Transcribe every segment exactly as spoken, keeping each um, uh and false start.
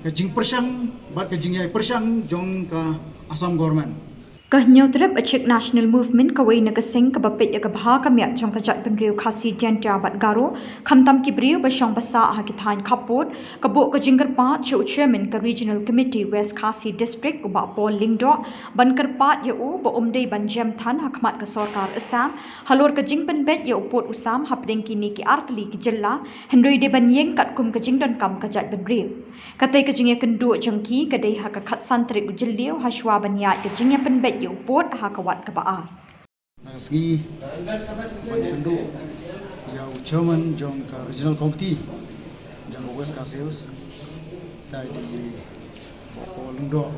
Ka jingpyrshang bad ka jingïai pyrshang jong ka Assam Government. Ka Hynñiewtrep Achik National Movement, kawei na ka seng kaba peit ïa ka bha ka miat jong ka jaitbynriew Khasi, Jaiñtia bad Garo, khamtam ki briew ba shong ba sah ha ki thaiñ khappud, ka buh ka jingkyrpad sha u Chairman ka Regional Committee West Khasi District, u Bah Paul Lyngdoh, ban kyrpad ïa u ba um dei ban jem than ha khmat ka sorkar Assam halor ka jingpynbeit ïa u pud u sam hapdeng kine ki artylli ki jylla, hynrei dei ban ïeng katkum ka jingdonkam ka jaitbynriew. Katei ka jingïakynduh jong ki ka dei ha ka khatsan tarik u Jylliew, hashwa ban ïaid ka jingïapynbeit ïa u pud ha ka wat kaba ar. Na ka sngi ban kynduh ïa u Chairman jong ka Regional Committee jong ka West Khasi Hills, tai di Bah Paul Lyngdoh,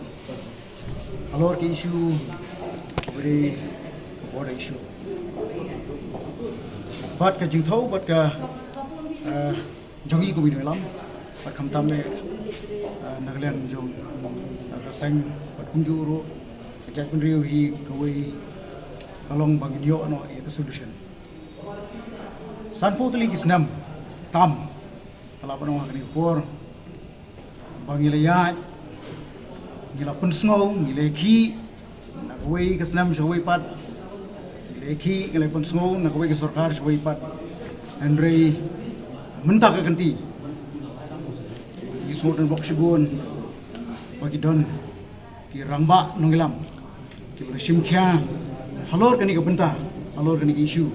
halor ki issue kaba dei ka border issue. Bad ka jingthaw bad ka, eh, jong i kum i nongïalam, bad khamtam eh, eh, na ka liang jong, eh, ka seng, bad kumjuh ruh ka jaitbynriew hi kawei ka long ba ngin ïoh noh ïa ka solution. Sanphew tylli ki snem tam, ka la ban ong ha kane ka por, ba ngi la ïaid, ngi la pynsngew, ngi la ïakhih na kawei ka snem sha kawei pat, ngi la ïakhih, ngi la pynsngew na kawei ka sorkar sha kawei pat. Hynrei mynta ka kynti ngi sngewthuh bok shibun ba ki don ki rangbah nongïalam kiba la shim khia halor kane ka bynta, halor kane ka issue,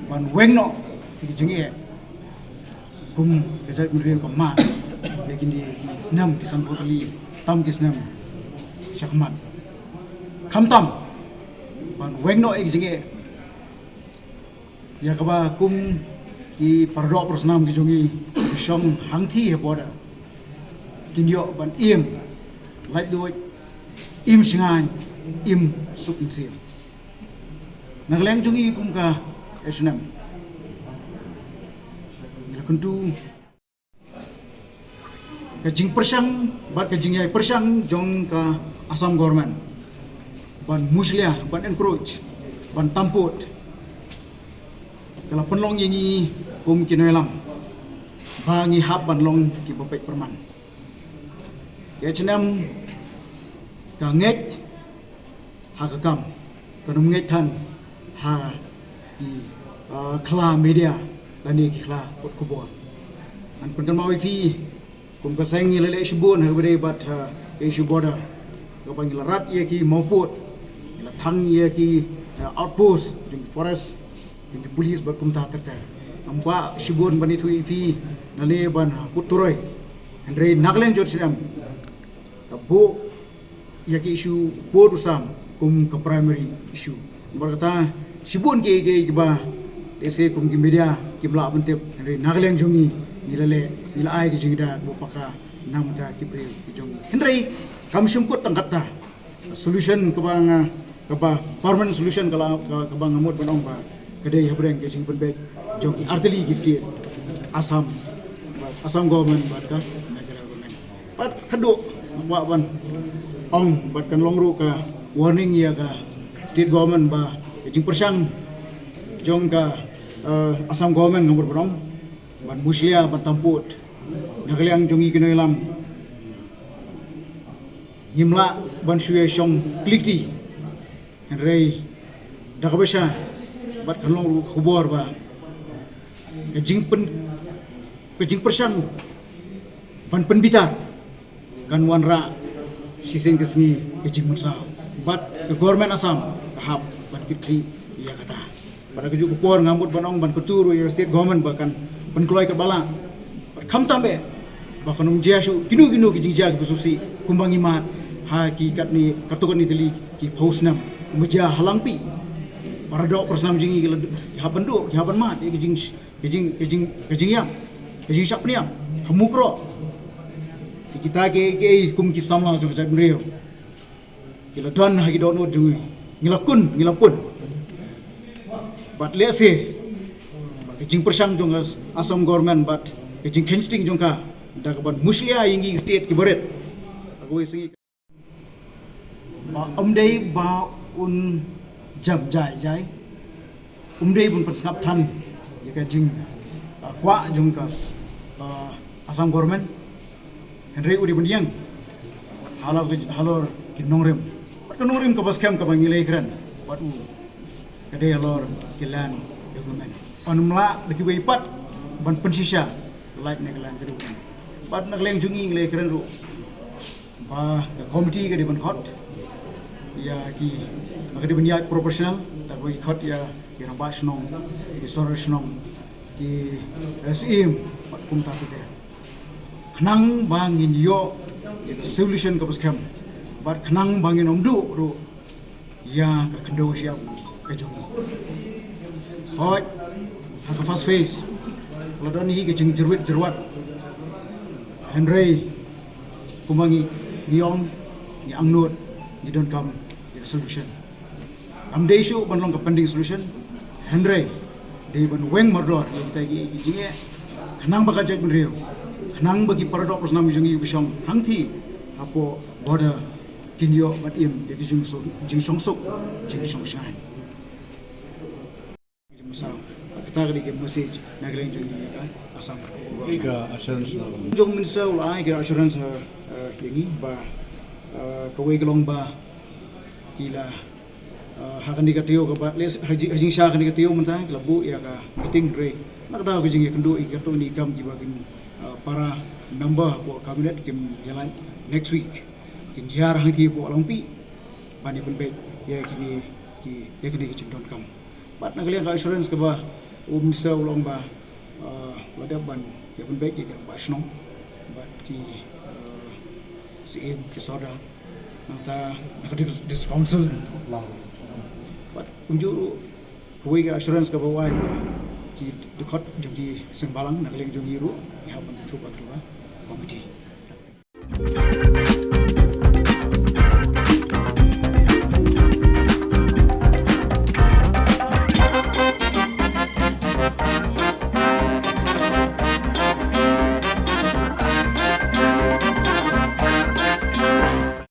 ban weng noh ïa ki jingeh kum ka jaitbynriew ka mad ïa kine ki snem, ki sanphew tylli tam ki snem shakhmat. Khamtam ban weng noh ïa ki jingeh ïa kaba kum ki paradoh parasnam ki jong ngi ki shong hangthie ha border kin ïoh ban im laitluid, im shngaiñ, im suk mynsiem. Na ka liang jong ngi kum ka H N M, ngi la kyntu ka jingpyrshang bad ka jingïai pyrshang jong ka Assam Government ban mushlia, ban encroach, ban tampud, ka la pynlong ïa ngi kum ki nongïalam ba ngi hap ban long kiba peit pyrman. Ka H N M ka ngeit ha ka kam, kan ym ngeit than ha ki, ah, khla media lane ki khla kot khubor. Ngan pynkynmaw ïa phi, kum ka seng ngi la leh shibun ha kaba ïadei bad, ah, ka issue border, kaba ngi la rat ïa ki mawpud, ngi la thang ïa ki, ah, outpost jong ki forest, jong ki police bad kumta ter ter. Ngam kwah shibun ban ïathuh ïa phi lane ban, ah, put turoi. Hynrei na ka liang jong H N M ka buh ïa ki issue pud u sam kum ka primary issue. Namar kata shibun ki, ki, kiba lehse kum ki media kim lah ban tip, hynrei na ka liang jong ngi, ngi la leh, ngi la ai ka jingïada kaba paka na ka bynta ki briew ki jong ngi. Hynrei kam shym kut tang katta. Solution kaba nga, kaba permanent solution ka la, ka, kaba nga mut ban ong ba ka dei hapdeng ka jingpynbeit jong ki artylli ki state, Assam, Assam government bad ka Meghalaya government. Bad khatduh nga kwah ban ong bad kan long ruh ka warning ïa ka state government ba ka jingpyrshang jong ka, eh, Assam government nga mut ban ong ban mushlia, ban tampud na ka liang jong ngi ki nongïalam. Ngim lah ban shu ïa shong klik ti. Hynrei da kaba sha bad kan long ruh khubor ba ka jingpyn, ka jingpyrshang ban pynbitar kan wanrah shisien ka sngi ka jingmynsaw. Bad ka government Assam ka hap ban kit khlieh ïa kata. Bad ha kajuh ka por nga mut ban ong ban kyntu ruh ïa ka state government ba kan pynkloi katba lah. Bad khamtam eh ba kan ym jia shuh kino kino ki jingjia kiba sngewsih kumba ngi mad ha ki katne, katto katne tylli ki phew snem. Kumba jia ha Langpih, paradoh parasnam jong ngi ki la, ki hap ban duh, ki hap ban mad ïa ki jing, ki jing, ki jing, ki jingïap, ki jingshah pynïap ha Mukroh. Kita kiei kiei kum ki samla jong ka jaitbynriew ki la don ha ki dohnud jong ngi, ngi la kun, ngi la pun. Bad lehse ka jingpyrshang jong ka Assam government bad ka jingkheiñ sting jong ka da kaban mushlia ïa ngi state kiba rit ha kawei sngi. Ba ym dei ba un jem jai jai, ym dei ban pynsngap than ïa ka jing, ah, kwah jong ka, ah, Assam government. Hynrei u dei ban ïeng halor ki, halor ki nongrim. Bad ka nongrim kaba skhem kaba ngi la ïakren bad u ka dei halor ki land development. Ym lah da kiwei pat ban pynshisha lait na ka land development. Bad na ka liang jong ngi ngi la ïakren ruh ba ka komiti ka dei ban khot ïa ki, ka dei ban ïaid professional, da kaba khot ïa ki rangbah shnong, ki sordar shnong, ki, eh, syiem bad kumta kumta. Khnang ba ngin ïoh ïa ka solution kaba skhem bad khnang ba ngin ym duh ruh ïa ka khyndew shyiap ka jong ngi. Hooid, ha ka first phase la don hi ka jingjyrwit jyrwat. Hynrei kumba ngi, ngi ong, ngi angnud, ngi donkam ïa ka solution. Kam dei shuh ban long ka pending solution, hynrei dei ban weng mardor ïa kita ki, ki jingeh, khnang ba ka jaitbynriew, khnang ba ki para doh para snam jong ngi kiba shong hangthie hapoh border kin ïoh ban im ïa ki jingso-, jingshongsuk, jingshongshngaiñ. Jingmynsaw. Kata ka dei ka message na ka liang jong ngi ka Assam. Ka assurance na jong Minister u la ai ka assurance, eh, eh, ïa ngi ba, eh, kawei ka long ba ki la, eh, ha kane ka taïew kaba, leh, ha ji-, ha jingshisha kane ka taïew mynta ki la buh ïa ka meeting, hynrei na ka daw ka jingïakynduh ïa ki katto katne ki kam kiba kin, eh, para member hapoh cabinet kin ïalait next week. Kin hiar hangthie hapoh Longpih ban ïapynbeit ïa kine ki, ïa kine ki jingdonkam. Bad na ka liang ka assurance kaba u Minister u la ong ba, uh, la dep ban ïapynbeit ïa ki rangbah shnong bad ki, uh, syiem, ki sordar, nangta na ka dis-, district council. Bad kumjuh ruh kawei ka assurance kaba u ai ba ki dkhot jong ki seng bhalang na ka liang jong ngi ruh ngi hap ban bynta bad ka komiti.